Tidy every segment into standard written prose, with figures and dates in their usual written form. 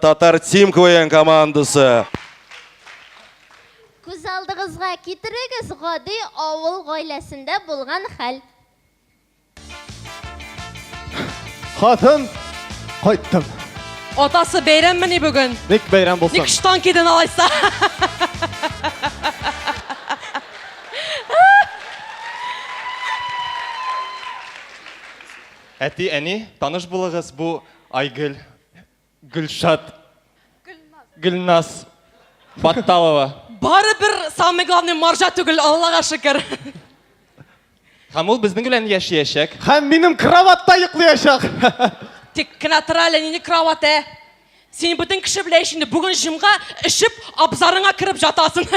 Татар Тим КВН командасы. Күз алдыгызга китерегез гади авыл гаиләсендә булган хәл. Хатын, кайттым. Атасы бәйрәммени бүген? Ник бәйрәм булсын? Ник штан киден алайса? Әти, әни, таныш булыгыз, бу Айгөл, Гөлшат, Гөлназ Батталова. Барыбер самый главный маржа түгел, Аллага шөкер. Һәм ул безнең белән яшәячәк. Һәм минем кроватьта йоклыячак. Тик кенә тор әле, нинди кровать, ә? Син бөтен кеше белә ич инде, бүген җомга, эчеп, абзарыңа кереп жатасың.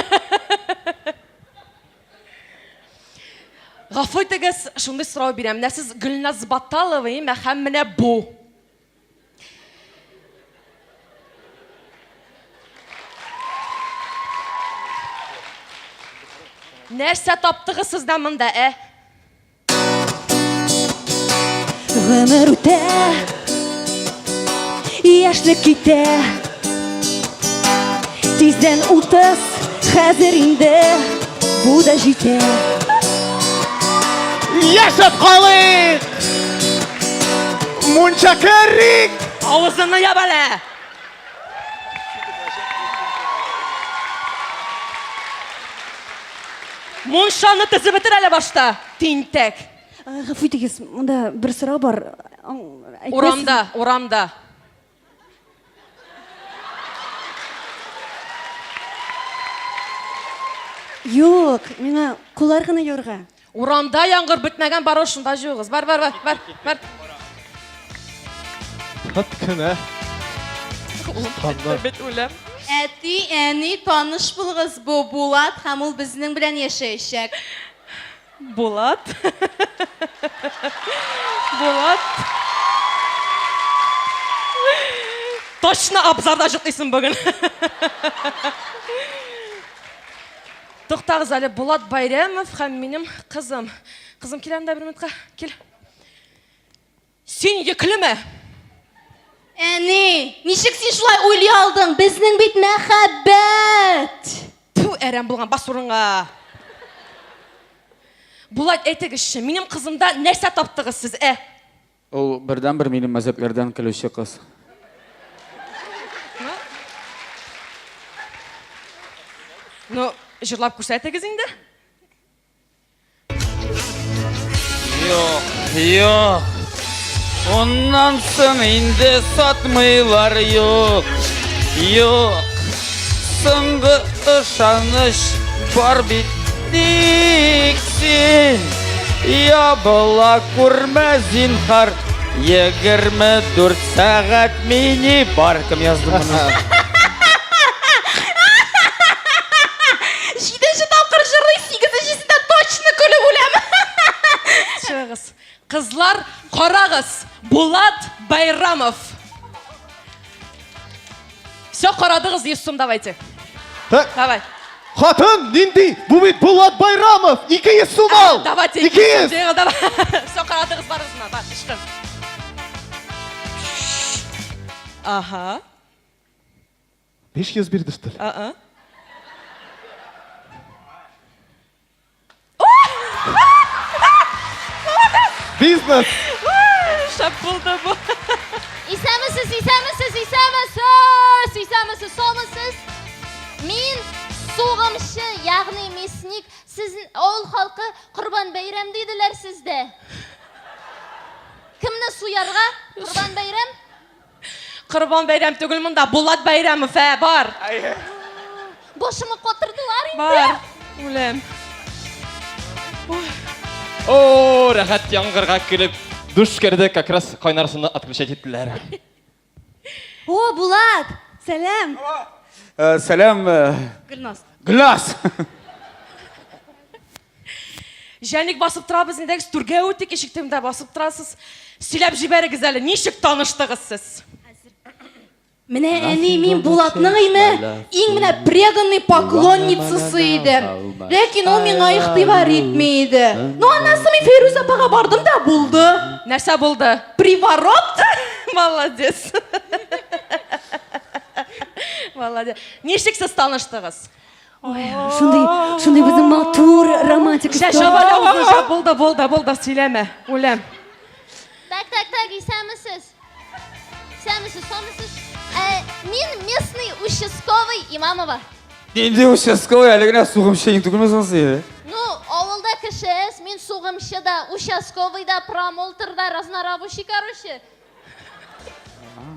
Гафу итегез, шундый сорау бирәм. Менә сез Гөлназ Баталова, име, һәм менә бу. Нәрсә таптыгыз сездә монда, ә? Гомер үтә, яшьлек китә. Тиздән 30, хәзер инде бу да җитә. Яшәп калыйк! Мунча керик! Авызыңны яп әле! Мунчаны төзеп бетер әле башта, тинтәк. Гафу итегез, монда бер сорау бар. Әйтмәссез? Урамда, урамда. Юк, миңа куллар гына юырга. Урамда яңгыр бетмәгән, бар шунда җуыгыз. Бар, бар, бар, бар, бар. Тат кенә. Бит үләм. Әти, әни, таныш булыгыз, бу Булат һәм ул безнең белән яшәячәк. Булат. Булат. Точно абзарда җоклыйсың бүген. Туктагыз әле, Булат Байрәмов һәм минем кызым. Кызым, кил анда бер минутка. Кил. Син йөклеме? Әни, ничек син шулай уйлый алдың? Безнең бит мәхәббәт! Тфү, әрәм булган, бас урынга. Булат, әйтегезче, минем кызымда нәрсә таптыгыз сез, ә? Ул бердәнбер минем мәзәкләрдән көлүче кыз. Ну, җырлап күрсәтегез инде. Юк, юк. Уннан соң инде сатмыйлар, юк. Юк. Соңгы ышаныч бар бит. Тик син ябыла күрмә, зинһар. 24 сәгать мини бар. Кем язды моны? Җиденче тапкыр җырлый, сигезенчесендә точно көлеп үләм. Чыгыгыз. Кызлар, карагыз. Булат Байрамов. Все, карадыгыз, 100 сум давайте. Так. Давай. Хатын, нинди? Бу бит Булат Байрамов! 200 сум ал! Давайте. 200! Давай. Все, карадыгыз, барыгыз мына, бар, ычкын. Ага. 500 бирде, что ли? А-а. Бизнес! Шәп булды бу. Исәнмесез, исәнмесез, исәнмесез, исәнмесез, саумысыз. Мин сугымчы, ягъни мясник. Сез авыл халкы Корбан бәйрәм диделәр сездә. Кемне суярга? Корбан бәйрәм? Корбан бәйрәм түгел монда, Булат Бәйрәмов, ә, бар. Башыма катырдылар инде. Бар. Үләм. О, рәхәт яңгырга килеп душ керде, как раз кайнар суны отключать иттеләр. О, Булат! Сәлам! Сәлам. Гөлназ. Гөлназ! Җәнлек басып торабыз, нидәгез түргә үтик, ишек төбендә басып торасыз. Сөйләп җибәрегез әле, ничек таныштыгыз сез? Менә әни, мин Булатның име иң менә преданный поклонницасы идем. Ләкин ул миңа игътибар итми иде. Ну, аннан соң мин Фәйрүз апага бардым да булды. Нәрсә булды? Приворот! Молодец. Молодец. Ничек сез таныштыгыз? Ой, шундый, шундый безнең матур романтик Җә, җап әле авызны, җап, булды, булды, булды, сөйләмә. Үләм. Так, так, так, исәнмесез. Исәнмесез, саумысыз. Ә, мин местный участковый Имамова. Нинди участковый, әле генә сугымчы идең түгелме соң син? Ну, авылда кеше әз, мин сугымчы да, участковый да, промоутер да, разнорабочий, короче.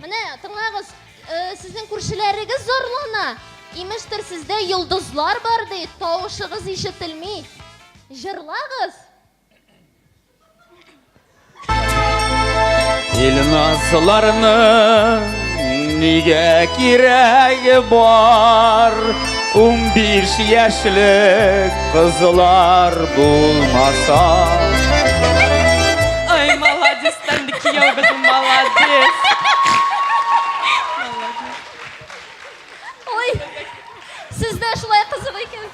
Менә, тыңлагыз, э, сезнең күршеләрегез зарлана. Имештер, сездә йолдызлар бар ди, тавышыгыз ишетелми. Җырлагыз. Илназларның нигә кирәге бар? 15 яшьлек кызлар булмаса. Ай, молодец, тәнде кияү безнең молодец. Ой, сездә шулай кызык икән.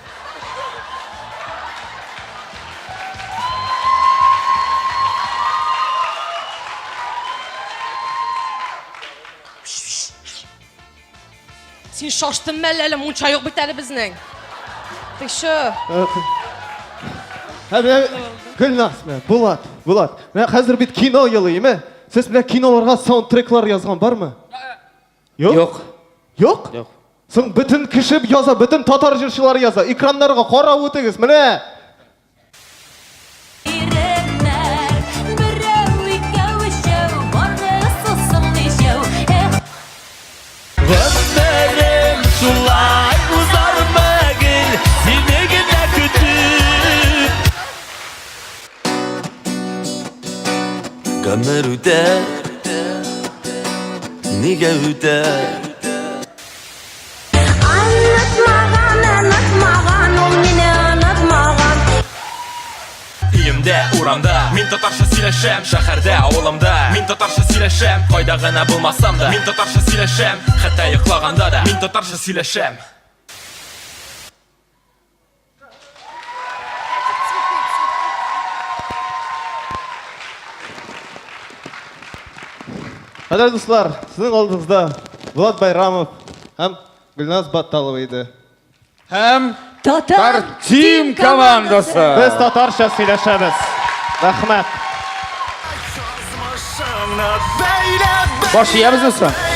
Син шаштын мәллә әле, мунча юк бит әле безнең. Ты чё? Ә менә Гөлназ, менә Булат, Булат. Менә хәзер бит кино елы, име? Сез менә киноларга саундтреклар язган бармы? Юк. Юк. Юк? Юк. Соң бөтен кеше яза, бөтен татар җырчылары яза. Экраннарга карап үтегез, менә. Гомерем шулай узармы гел сине генә көтеп. Гомер үтә, нигә үтә? Онытмаган, онытмаган, ул мине онытмаган. Өемдә, урамда мин татарча сөйләшәм, шәһәрдә, авылымда мин татарча сөйләшәм, кайда гына булмасам да мин татарча сөйләшәм, хәтта йоклаганда да мин татарча сөйләшәм. Кадерле дуслар, сезнең алдыгызда Булат Байрамов һәм Гөлназ Батталова иде. Һәм Татар Тим командасы. Без татарча сөйләшәбез. Рәхмәт. Баш иябезме соң?